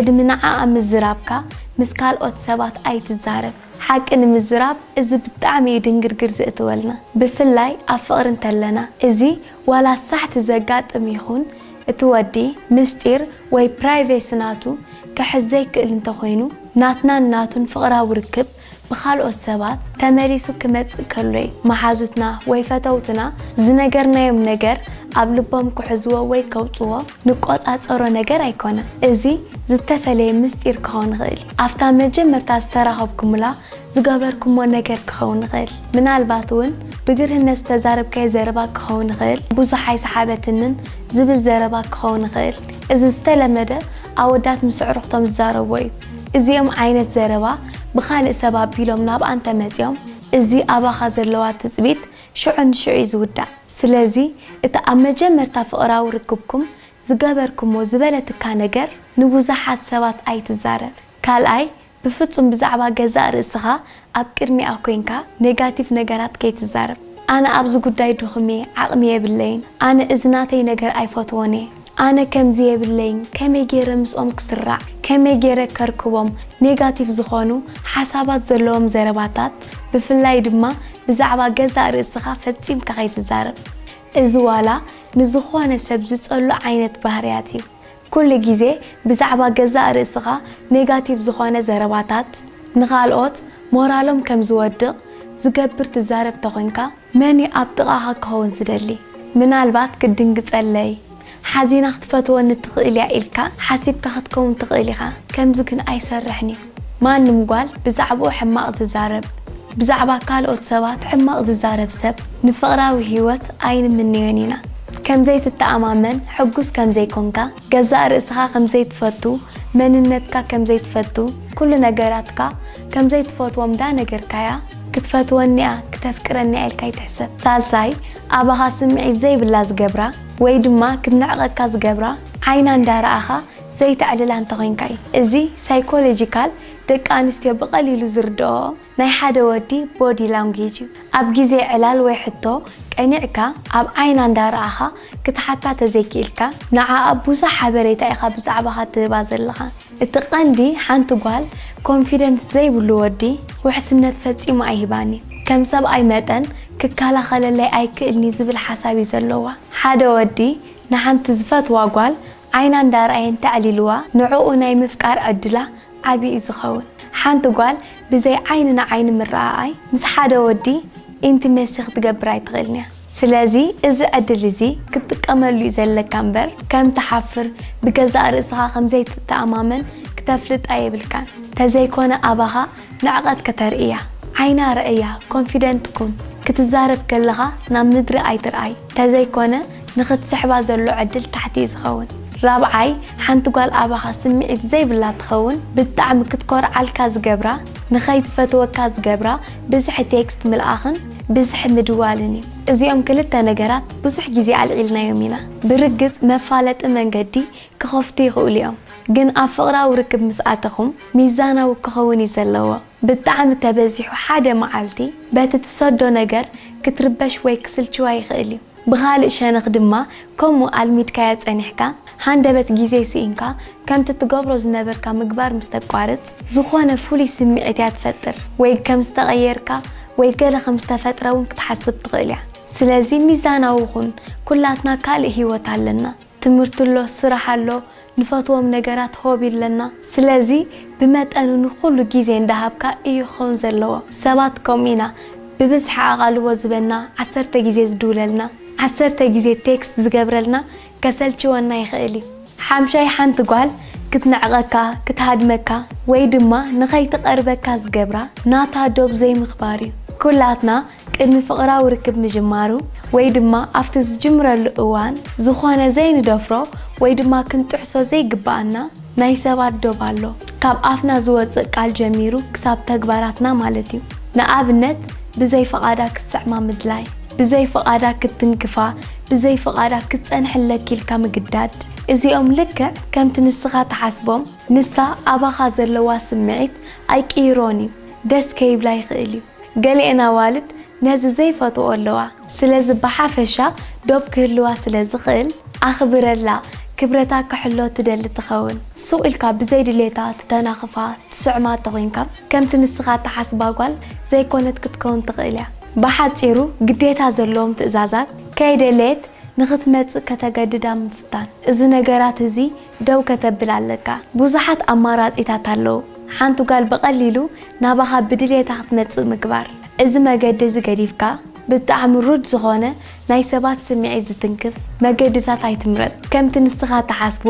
ቅድሚ ንዓኣ ምዝራብካ ምስ ካልኦት ሰባት ኣይትዛረብ። ሓቂ ንምዝራብ እዚ ብጣዕሚ እዩ ድንግርግር ዘእትወልና፣ ብፍላይ ኣብ ፍቕሪ እንተለና። እዚ ዋላ ሳሕቲ ዘጋጥም ይኹን፣ እቲ ወዲ ምስጢር ወይ ፕራይቬሲ ናቱ ክሕዝ ዘይክእል እንተኾይኑ፣ ናትናን ናቱን ፍቕራዊ ርክብ ብኻልኦት ሰባት ተመሊሱ ክመጽእ ከሎ እዩ። መሓዙትና ወይ ፈተውትና ዝነገርናዮም ነገር ኣብ ልቦም ክሕዝዎ ወይ ከውጽዎ ንቆጻጸሮ ነገር ኣይኮነን። እዚ ዝተፈለየ ምስጢር ክኸውን ይኽእል እዩ። ኣብታ መጀመርታ ዝተራኸብኩምላ ዝገበርኩሞ ነገር ክኸውን ይኽእል። ምናልባት እውን ብግርህነት ዝተዛረብካዮ ዘረባ ክኸውን ይኽእል። ብዙሕ ኣይሰሓበትንን ዝብል ዘረባ ክኸውን ይኽእል። እዚ ዝተለመደ ኣወዳት ምስ ኣዕሩኽቶም ዝዛረብዎ እዩ። እዚኦም ዓይነት ዘረባ ብኻልእ ሰብ ኣቢሎም ናብኣ እንተመጺኦም፣ እዚ ኣባኻ ዘለዋ ትጽቢት ሽዑ ንሽዑ እዩ ዝውዳእ። ስለዚ እቲ ኣብ መጀመርታ ፍቕራዊ ርክብኩም ዝገበርኩሞ ዝበለትካ ነገር ንብዙሓት ሰባት ኣይትዛረብ። ካልኣይ፣ ብፍጹም ብዛዕባ ገዛእ ርእስኻ ኣብ ቅድሚኣ ኮይንካ ኔጋቲቭ ነገራት ከይትዛረብ። ኣነ ኣብዚ ጉዳይ ድኹም እየ፣ ዓቕሚ የብለይን፣ ኣነ እዚ ናተይ ነገር ኣይፈትዎን እየ፣ ኣነ ከምዚ የብለይን፣ ከመይ ገይረ ምስኦም ክስራዕ፣ ከመይ ገይረ ከርክቦም፣ ኔጋቲቭ ዝኾኑ ሓሳባት ዘለዎም ዘረባታት፣ ብፍላይ ድማ ብዛዕባ ገዛእ ርእስኻ ፈጺምካ ከይትዛረብ። እዚ ዋላ ንዝኾነ ሰብ ዝጸሉ ዓይነት ባህርያት እዩ። ኩሉ ግዜ ብዛዕባ ገዛእ ርእስኻ ኔጋቲቭ ዝኾነ ዘረባታት፣ ንኻልኦት ሞራሎም ከም ዝወድቕ ዝገብር ትዛረብ ተኾይንካ፣ መን እዩ ኣብ ጥቓኻ ክኸውን ዝደሊ? ምናልባት ክትድንግጸለይ፣ ሓዚና ክትፈትወኒ ትኽእል እያ ኢልካ ሓሲብካ ክትከውን ትኽእል ኢኻ። ከምዚ ግን ኣይሰርሕን እዩ። ማንም ጓል ብዛዕባኡ ሕማቕ ዝዛረብ፣ ብዛዕባ ካልኦት ሰባት ሕማቕ ዝዛረብ ሰብ ንፍቕራዊ ህይወት ኣይንምነዮን ኢና። ከም ዘይትተኣማመን፣ ሕጉስ ከም ዘይኮንካ፣ ገዛእ ርእስኻ ከም ዘይትፈቱ፣ መንነትካ ከም ዘይትፈቱ፣ ኩሉ ነገራትካ ከም ዘይትፈትዎም እንዳ ነገርካያ፣ ክትፈትወኒ እያ፣ ክተፍቅረኒ እያ ኢልካ ኣይትሕሰብ። ሳልሳይ፣ ኣባኻ ስምዒት ዘይብላ ዝገብራ ወይ ድማ ክትንዕቐካ ዝገብራ ዓይና እንዳረኣኻ ዘይተዕልላ እንተኾይንካ እዩ። እዚ ሳይኮሎጂካል ደቂ ኣንስትዮ ብቐሊሉ ዝርድኦ ናይ ሓደ ወዲ ቦዲ ላንጉጅ እዩ። ኣብ ግዜ ዕላል ወይ ሕቶ ቀኒዕካ ኣብ ዓይና እንዳረኣኻ ክትሓታ ተዘይክኢልካ፣ ንዓኣ ብዙሕ ሓበሬታ ኢኻ ብዛዕባኻ ትህባ ዘለኻ። እቲ ቀንዲ ሓንቲ ጓል ኮንፊደንስ ዘይብሉ ወዲ ውሕስነት ፈጺሙ ኣይህባን እዩ። ከም ሰብኣይ መጠን ክከላኸለለይ ኣይክእልን እዩ ዝብል ሓሳብ እዩ ዘለዋ። ሓደ ወዲ ንሓንቲ ዝፈትዋ ጓል ዓይና እንዳረኣየ እንተዕሊልዋ ንዕኡ ናይ ምፍቃር ዕድላ ዓቢ እዩ ዝኸውን። ሓንቲ ጓል ብዘይ ዓይኒ ንዓይኒ ምረኣኣይ ምስ ሓደ ወዲ ኢንቲመሲ ክትገብር ኣይትኽእልን እያ። ስለዚ እዚ ዕድል እዚ ክትጥቀመሉ እዩ ዘለካ እምበር ከም ትሓፍር ብገዛእ ርእስኻ ከም ዘይትተኣማመን ክተፍልጣ የብልካን። ተዘይኮነ ኣባኻ ንዕቐት ከተርእያ ዓይና ረእያ ኮንፊደንት ኩን። ክትዛረብ ከለኻ ናብ ምድሪ ኣይትርኣይ። ተዘይኮነ ንኽትስሕባ ዘሎ ዕድል ታሕቲ እዩ ዝኸውን። ራብዓይ፣ ሓንቲ ጓል ኣባኻ ስምዒት ዘይብላ ትኸውን። ብጣዕሚ ክትኮርዓልካ ዝገብራ፣ ንኸይትፈትወካ ዝገብራ ብዝሒ ቴክስት ምልኣኽን ብዝሒ ምድዋልን እዩ። እዚኦም ክልተ ነገራት ብዙሕ ግዜ ኣልዒልናዮም ኢና። ብርግጽ መፋለጢ መንገዲ ክኸፍቱ ይኽእሉ እዮም፣ ግን ኣብ ፍቕራዊ ርክብ ምስ ኣተኹም ሚዛናዊ ክኸውን እዩ ዘለዎ። ብጣዕሚ ተበዚሑ ሓደ መዓልቲ በቲ ትሰዶ ነገር ክትርበሽ ወይ ክስልችዋ ይኽእል እዩ። ብኻልእ ሸነኽ ድማ ከምኡ ኣልሚድካያ ጸኒሕካ ሃንደበት ግዜ ስኢንካ ከምቲ ትገብሮ ዝነበርካ ምግባር ምስ ተቋርጽ ዝኾነ ፍሉይ ስምዒት እያ ትፈጥር ወይ ከም ዝተቐየርካ ወይ ገለ ከም ዝተፈጥረ እውን ክትሓስብ ትኽእል እያ። ስለዚ ሚዛናዊ ኩን። ኩላትና ካልእ ህይወት ኣለና። ትምህርቲ ኣሎ፣ ስራሕ ኣሎ፣ ንፈትዎም ነገራት ሆቢ ኣለና። ስለዚ ብመጠኑ ንኹሉ ግዜ እንዳሃብካ እዩ ክኸውን ዘለዎ። ሰባት ከምኡ ኢና። ብብዝሒ ኣቓልቦ ዝበና፣ ዓሰርተ ግዜ ዝድውለልና፣ ዓሰርተ ግዜ ቴክስት ዝገብረልና ከሰልችወና ይኽእል እዩ። ሓምሻይ ሓንቲ ጓል ክትንዕቐካ፣ ክትሃድመካ ወይ ድማ ንኸይትቐርበካ ዝገብራ ናታ ዶብ ዘይምኽባር እዩ። ኩላትና ቅድሚ ፍቕራዊ ርክብ ምጅማሩ ወይ ድማ ኣብቲ ዝጅምረሉ እዋን ዝኾነ ዘይንደፍሮ ወይ ድማ ክንጥሕሶ ዘይግብኣና ናይ ሰባት ዶብ ኣሎ። ካብ ኣፍና ዝወጽእ ቃል ጀሚሩ ክሳብ ተግባራትና ማለት እዩ። ንኣብነት ብዘይ ፍቓዳ ክትስዕማ ምድላይ፣ ብዘይ ፍቓዳ ክትትንክፋ፣ ብዘይ ፍቓዳ ክትጸንሕለኪ ኢልካ ምግዳድ። እዚኦም ልክዕ ከምቲ ንስኻ ትሓስቦም ንሳ ኣባኻ ዘለዋ ስምዒት ኣይቅይሮን እዩ። ደስ ከይብላ ይኽእል እዩ። ገሊኤን ኣዋልድ ነዚ ዘይፈትዎ ኣለዋ። ስለዚ ብሓፈሻ ዶብ ክህልዋ ስለ ዝኽእል ኣኽብረላ፣ ክብረታ ክሕሎ ትደሊ ትኸውን። ሱቕ ኢልካ ብዘይ ድሌታ ትተናኽፋ፣ ትስዕማ ተኾይንካ፣ ከምቲ ንስኻ ትሓስባ ጓል ዘይኮነት ክትከውን ትኽእል እያ። ብሓጺሩ፣ ግዴታ ዘለዎም ትእዛዛት ከይደለየት ንኽትመጽእ ከተገድዳ ምፍታን። እዚ ነገራት እዚ ደው ከተብል ኣለካ። ብዙሓት ኣማራጺታት ኣለዉ። ሓንቲ ጓል ብቐሊሉ ናባኻ ብድሌታ ክትመጽእ ምግባር። እዚ መገዲ እዚ ገዲፍካ፣ ብጣዕሚ ሩድ ዝኾነ ናይ ሰባት ስምዒት ዝትንክፍ መገድታት ኣይትምረጽ። ከምቲ ንስኻ ትሓስቦ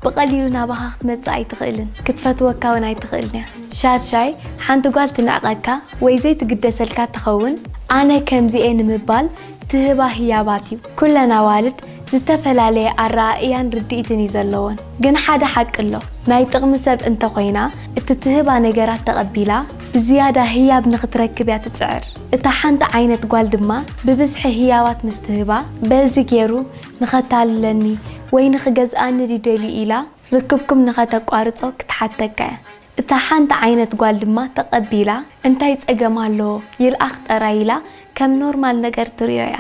ብቐሊሉ ናባኻ ክትመጽእ ኣይትኽእልን። ክትፈትወካ እውን ኣይትኽእልን እያ። ሻድሻይ፣ ሓንቲ ጓል ትንዕቐካ ወይ ዘይትግደሰልካ ትኸውን። ኣነ ከምዚ'የ ንምባል ትህባ ህያባት እዩ። ኩለን ኣዋልድ ዝተፈላለየ ኣረኣእያን ርድኢትን እዩ ዘለዎን። ግን ሓደ ሓቂ ኣሎ። ናይ ጥቕሚ ሰብ እንተኾይና፣ እቲ ትህባ ነገራት ተቐቢላ፣ ብዝያዳ ህያብ ንኽትረክብ እያ ትጽዕር። እታ ሓንቲ ዓይነት ጓል ድማ፣ ብብዝሒ ህያባት ምስ ትህባ፣ በዚ ገይሩ ንኸታልለኒ ወይ ንኽገዝኣኒ ድዩ ደልዩ ኢላ፣ ርክብኩም ንኸተቋርጾ ክትሓተካ እያ። እታ ሓንቲ ዓይነት ጓል ድማ ተቐቢላ፣ እንታይ ጸገም ኣለዎ፣ ይልኣኽ ጥራይ ኢላ ከም ኖርማል ነገር ትርእዮ እያ።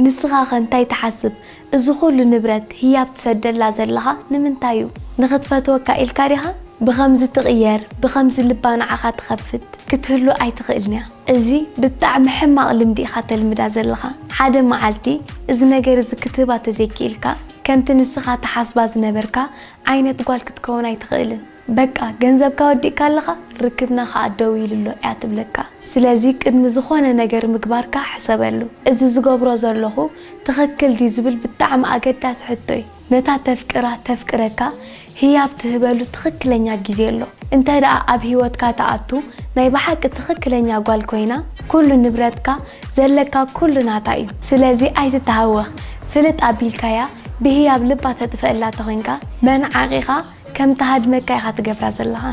ንስኻ ኸ እንታይ ትሓስብ? እዚ ኹሉ ንብረት ህያብ ትሰደላ ዘለኻ ንምንታይ እዩ? ንኽትፈትወካ ኢልካ ዲኻ? ብኸምዚ ትቕየር፣ ብኸምዚ ልባ ንዓኻ ትኸፍት ክትህሉ ኣይትኽእልን እያ። እዚ ብጣዕሚ ሕማቕ ልምዲ ኢኻ ተልምዳ ዘለኻ። ሓደ መዓልቲ እዚ ነገር እዚ ክትህባ ተዘይክኢልካ፣ ከምቲ ንስኻ ትሓስባ ዝነበርካ ዓይነት ጓል ክትከውን ኣይትኽእልን። በቃ፣ ገንዘብካ ወዲእካ ኣለኻ፣ ርክብና ኸኣ ደው ኢሉ ኣሎ እያ ትብለካ። ስለዚ ቅድሚ ዝኾነ ነገር ምግባርካ ሕሰበሉ። እዚ ዝገብሮ ዘለኹ ትኽክል ድዩ ዝብል ብጣዕሚ ኣገዳሲ ሕቶ እዩ። ነታ ተፍቅራ፣ ተፍቅረካ ህያብ ትህበሉ ትኽክለኛ ግዜ ኣሎ። እንተ ደኣ ኣብ ህይወትካ ትኣቱ ናይ ብሓቂ ትኽክለኛ ጓል ኮይና፣ ኩሉ ንብረትካ፣ ዘለካ ኩሉ ናታ እዩ። ስለዚ ኣይትተሃወኽ። ፍልጥ ኣቢልካያ ብህያብ ልባ ተጥፍአላ ተኾይንካ፣ መን ዓቒኻ ከም ትሃድመካ ኢኻ ትገብራ ዘለኻ።